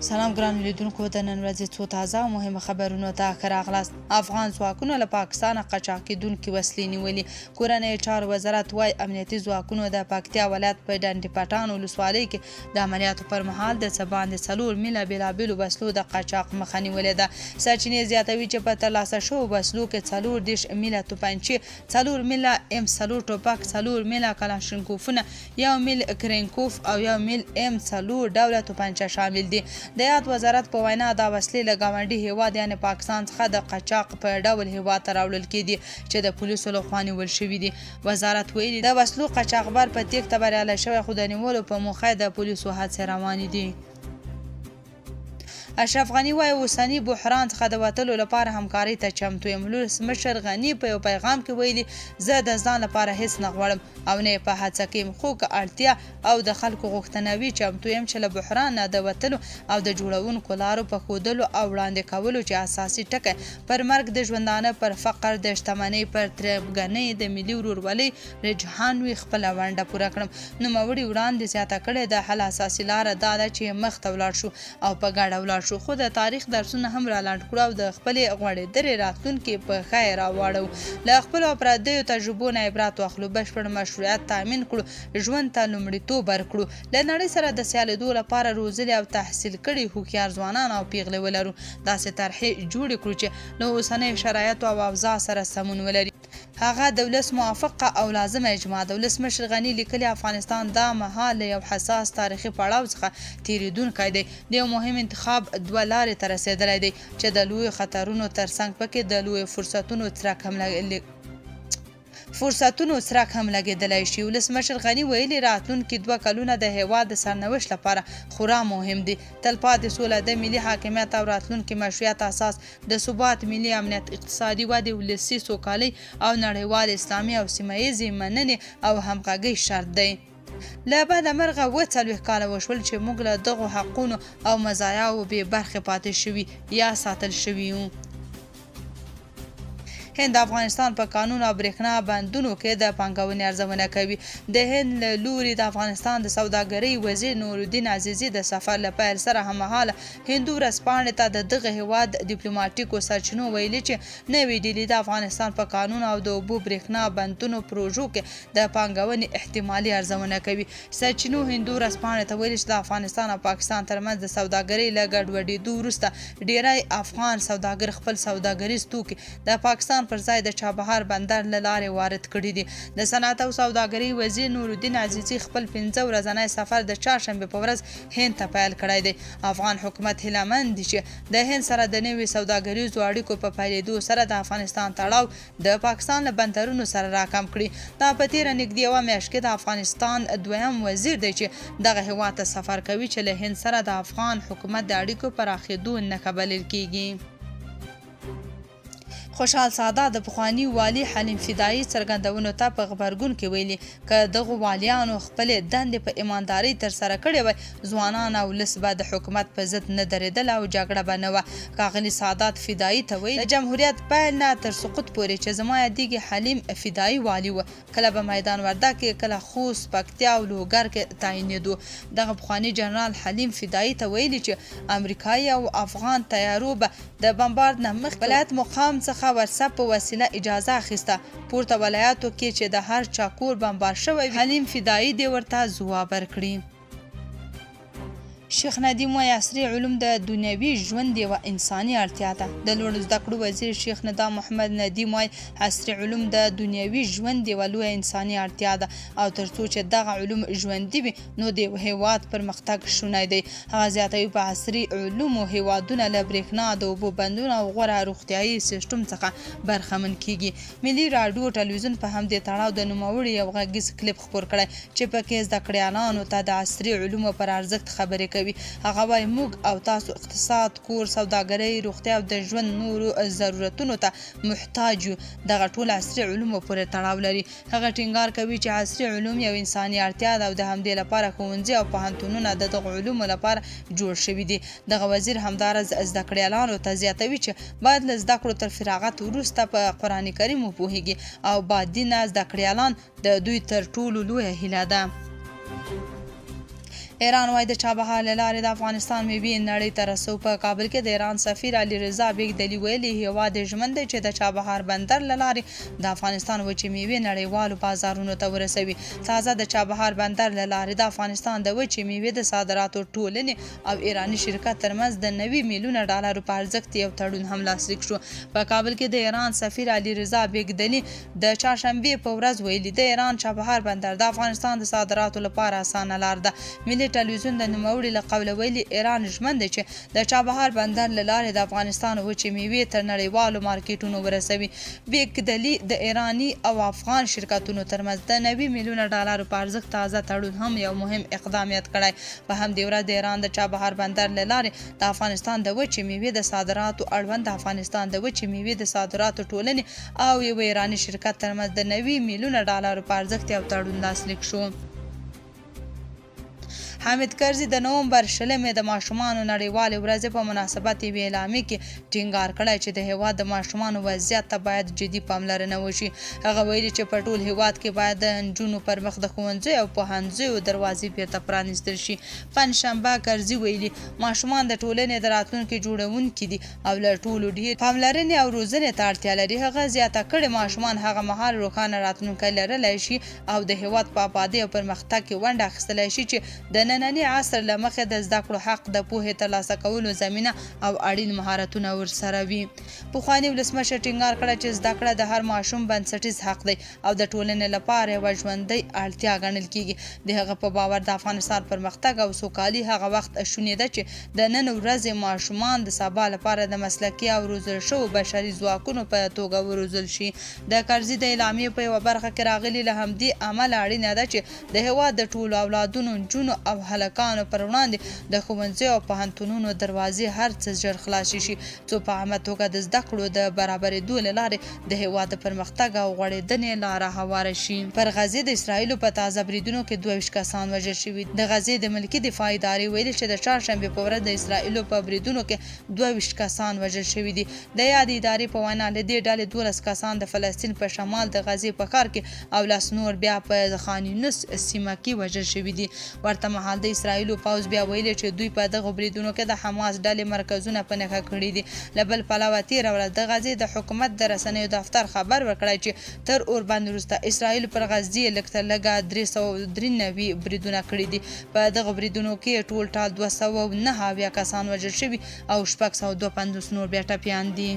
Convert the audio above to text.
سلام ګرانو لیدونکو، د نن ورځې څو تازه او مهمو خبرونو ته ښه راغلاست. افغان ځواکونو له پاکستانه قاچاق کېدونکې وسلې نیولي. کورنیو چارو وزارت وايي، امنیتي ځواکونو د پکتیا ولایت په ډنډ پټان ولسوالۍ کې د عملیاتو پر مهال د څه باندې 4 میله بېلابېلو وسلو د قاچاق مخه نیولې ده. سرچینې زیاتوي چې په ترلاسه شوو وسلو کې 34 میله توپنچې، 4 میله M4 ټوپک، 4 میله کلاشینکوفونه، 1 میل کرینکوف او 1 میل M4 ډوله توپنچه شامل دي. د یاد وزارت په وینا، دا وسلې له ګاونډي هیواد یعنې پاکستان څخه د قاچاق په ډول هیواد ته راوړل کېدې چې د پولیسو لخوا نیول شوي دي. وزارت ویلي، د وسلو قاچاقبر په تېښته بریالی شوی، خو د نیولو په موخه د پولیسو هڅې روانې دي. اشرف غني وايي، اوسني بحران څخه د وتلو لپاره همکارۍ ته چمتو یم. ولسمشر غني په یو پیغام کې ویلي، زه د ځان لپاره هیڅ نه غواړم او نه یې په هڅه کې یم، خو که اړتیا او د خلکو غوښتنه وي چمتو یم چې له بحران نه د وتلو او د جوړونکو لارو په ښودلو او وړاندې کولو چې اساسي ټکی پر مرګ د ژوندانه، پر فقر د شتمنۍ، پر تربګنۍ د ملي ورورولۍ رجحان وي، خپله ونډه پوره کړم. نوموړي وړاندې زیاته کړې، د حل اساسي لاره دا ده چې مخته ولاړ شو او په ګډه ولاړ شو، خو د تاریخ درسونه هم رالنډ کړو او د خپلې غوړېدلې راتلونکې په ښه راواړو، له خپلو پردیو تجربو نه عبرت واخلو، بشپړ مشروعیت تامین کړو، ژوند ته لومړیتوب ورکړو، له نړۍ سره د سیالېدو لپاره روزلي او تحصیل کړي هوښیار ځوانان او پیغلې ولرو، داسې طرحې جوړې کړو چې له اوسنیو شرایطو او اوضاع سره سمون ولري. هغه د ولس موافقه او لازمه اجماع ده. ولسمشر غني لیکلي، افغانستان دا مهال له یو حساس تاریخي پړاو څخه تېرېدونکی دی، د یو مهم انتخاب دوه لارې ته رسېدلی دی چې د لویو خطرونو ترڅنګ پکې د لویو فرصتونو څرک هم لګېدلی شي. ولسمشر غني ویلي، راتلونکي 2 کلونه د هیواد د سرنوشت لپاره خورا مهم دي. تلپاتې سوله د ملي حاکمیت او راتلونکي مشروعیت اساس، د ثبات، ملي امنیت، اقتصادي ودې، ولسي سوکالۍ او نړیوال اسلامي او سیمه ییزې مننې او همغږۍ شرط دی. له بده مرغه 47 کاله وشول چې موږ له دغو حقونو او مزایاوو بې برخې پاتې شوي یا ساتل شوي یو. هند د افغانستان په کانونو او برېښنا بندونو کې د پانګونې ارزونه کوي. د هند له لوري د افغانستان د سوداګرۍ وزیر نورالدین عزیزي د سفر له پیل سره هممهاله هندو ورځپاڼې ته د دغه هیواد دیپلوماټیکو سرچینو ویلي چې نوې ډیلي د افغانستان په کانونو او د اوبو برېښنا بندونو پروژو کې د پانګونې احتمالي ارزونه کوي. سرچینو هندو ورځپاڼې ته ویلي چې د افغانستان او پاکستان ترمنځ د سوداګرۍ له ګډوډېدو وروسته ډیری افغان سوداګر خپل سوداګریز توکي د پاکستان پر ځای د چابهار بندر له لارې وارد کړي دي. د صنعت او سوداګرۍ وزیر نورالدین عزیزي خپل 5 ورځنی سفر د چهارشنبې په ورځ هند ته پیل کړی دی. افغان حکومت هیله مند دی چې د هند سره د نوي سوداګریزو اړیکو په پیلېدو سره د افغانستان تړاو د پاکستان له بندرونو سره راکم کړي. دا په تېره نږدې یوه میاشت کې د افغانستان دویم وزیر دی چې دغه هیواد ته سفر کوي چې له هند سره د افغان حکومت د اړیکو پراخېدو نښه بلل کیږي. خوشحال سادات د پخواني والي حلیم فدایي څرګندونو ته په غبرګون کې ویلي، که دغو والیانو خپلې دندې په ایماندارۍ ترسره کړې وای، ځوانان او ولس به د حکومت په ضد نه درېدل او جګړه به نه وه. ښاغلي سادات فدایي ته ویلي، د جمهوریت پیل نه تر سقوط پورې چې زما یادېږي حلیم فدایي والي و، کله به میدان وردګ کې، کله خوست، پکتیا او لوګر کې تعینېدو. دغه پخواني جنرال حلیم فدایي ته ویلي چې امریکایي او افغان طیارو به د بمبارد نه مخکې ولایت مقام څخه ورسپ په وسیله اجازه اخیسته، پورته ولایاتو کې چې د هر چا کور بمبار شوی وي، حلیم فدایي دې ورته ځواب ورکړي. شیخ ندیم وایي، عصري علوم د دنیوي ژوند یوه انساني اړتیا ده. د لوړو زده کړو وزیر شیخ ندا محمد ندیم وایي، عصري علوم د دنیوي ژوند یوه لویه انساني اړتیا ده او تر څو چې دغه علوم ژوندي وي نو د یو هیواد پرمختګ شونی دی. هغه زیاتوي، په عصري علومو هیوادونه له برېښنا، د اوبو بندونو او غوره روغتیایي سیستم څخه برخمن کیږي. ملي راډیو ټلویزیون په همدې تړاو د نوموړي یو غږیز کلیپ خپور کړی چې پکې زده کړیالانو ته د عصري علومو پر ارزښت خبرې کوي. هغه وایي، موږ او تاسو اقتصاد، کور، سوداګرۍ، روغتیا او د ژوند نورو ضرورتونو ته محتاج یو، دغه ټول عصري علومو پورې تړاو لري. هغه ټینګار کوي چې عصري علوم یو انساني اړتیا ده او د همدې لپاره ښوونځي او پوهنتونونه د دغو علومو لپاره جوړ شوي دي. دغه وزیر همداراز زده کړیالانو ته زیاتوي چې باید له زده کړو تر فراغت وروسته په قرآن کریم وپوهیږي او بادینه زده کړیالان د دوی تر ټولو لویه هیله ده. ایران وايي، د چابهار له لارې د افغانستان میوې نړۍ ته رسوو. په کابل کې د ایران سفیر علي رضا بیګدلي ویلي، هېواد یې ژمن دی چې د چابهار بندر له لارې د افغانستان وچې میوې نړیوالو بازارونو ته ورسوي. تازه د چابهار بندر له لارې د افغانستان د وچې میوې د صادراتو ټولنې او ایراني شرکت ترمنځ د 90 میلیونه ډالرو په ارزښت یو تړون هم لاسلیک شو. په کابل کې د ایران سفیر علي رضا بیګدلي د چهارشنبې په ورځ ویلي، د ایران چابهار بندر د افغانستان د صادراتو لپاره اسانه لار ده. ملي ټلویزیون د نوموړي له قوله ویلي، ایران ژمن دی چې د چابهار بندر له لارې د افغانستان وچې میوې تر نړیوالو مارکیټونو ورسوي. بیګدلي د ایراني او افغان شرکتونو ترمنځ د 90 میلیونه ډالرو په ارزښت تازه تړون هم یو مهم اقدام یاد کړی. په همدې ورځ د ایران د چابهار بندر له لارې د افغانستان د وچې میوې د صادراتو اړوند د افغانستان د وچې میوې د صادراتو ټولنې او یو ایراني شرکت ترمنځ د 90 میلیونه ډالرو په ارزښت یو تړون لاسلیک شو. حامد کرزي د نومبر 20 د ماشومانو نړیوالې ورځې په مناسبت یوې اعلامیې کې ټینګار کړی چې د هېواد د ماشومانو وضعیت ته باید جدي پاملرنه وشي. هغه ویلي چې په ټول هېواد کې باید د نجونو پر مخ د ښوونځیو او پوهنځیو دروازې بیرته پرانیستل شي. پنجشنبه کرزي ویلي، ماشومان د ټولنې د راتلونکي جوړونکي دي او له ټولو ډېر پاملرنې او روزنې ته اړتیا لري. هغه زیاته کړې، ماشومان هغه مهال روښانه راتلونکی لرلی شي او د هېواد په ابادۍ او پرمختګ کې ونډه اخیستلی شي چې د ننني عصر له مخې د زده کړو حق، د پوهې ترلاسه کولو زمینه او اړین مهارتونه ورسره وي. پخواني ولسمشر ټینګار کړی چې زده کړه د هر ماشوم بنسټیز حق دی او د ټولنې لپاره یوه ژوندۍ اړتیا ګڼل کیږي. د هغه په باور د افغانستان پرمختګ او سوکالي هغه وخت شونې ده چې د نن ورځې ماشومان د سبا لپاره د مسلکي او روزل شوو بشري ځواکونو په توګه وروزل شي. د کرزي د اعلامیې په یوه برخه کې راغلي، له همدې امله اړینه ده چې د هېواد د ټولو اولادونو، نجونو او هلکانو پر وړاندې د ښوونځیو او پوهنتونونو دروازې هر څه ژر خلاصې شي، څو په عامه توګه د زده کړو د برابرېدو له لارې د هېواد د پرمختګ او غوړېدنې لاره هواره شي. پر غزې د اسرائیلو په تازه بریدونو کې 22 کسان وژل شوي. د غزې د ملکي دفاع ادارې ویلي چې د چهارشنبې په ورځ د اسرائیلو په بریدونو کې 22 کسان وژل شوي دي. د یادې ادارې په وینا له دې ډلې 12 کسان د فلسطین په شمال د غزې په ښار کې او 10 نور بیا په خان یونس سیمه کې وژل شوي دي. ورته مهال د اسرائیلو پوځ بیا ویلي چې دوی په دغو بریدونو کې د حماس ډلې مرکزونه په نښه کړي دي. له بل پلوه تېره ورځ د غزې د حکومت د رسنیو دفتر خبر ورکړی چې تر اوربند وروسته اسرائیل پر غزې لږ تر لږه 393 بریدونه کړي دي. په دغو بریدونو کې ټول ټال 279 کسان وژل شوي او 652 نور بیا ټپیان دي.